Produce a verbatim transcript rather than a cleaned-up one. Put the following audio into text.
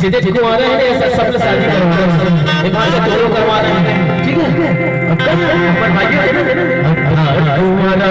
जितने कुंवारे हैं, ये सब, सब लोग शादी करवा रहे हैं। ये बात तो दोनों करवा रहे हैं, ठीक है? और कल हमारे भाइयों से ना, हाँ, हाँ, कुंवारा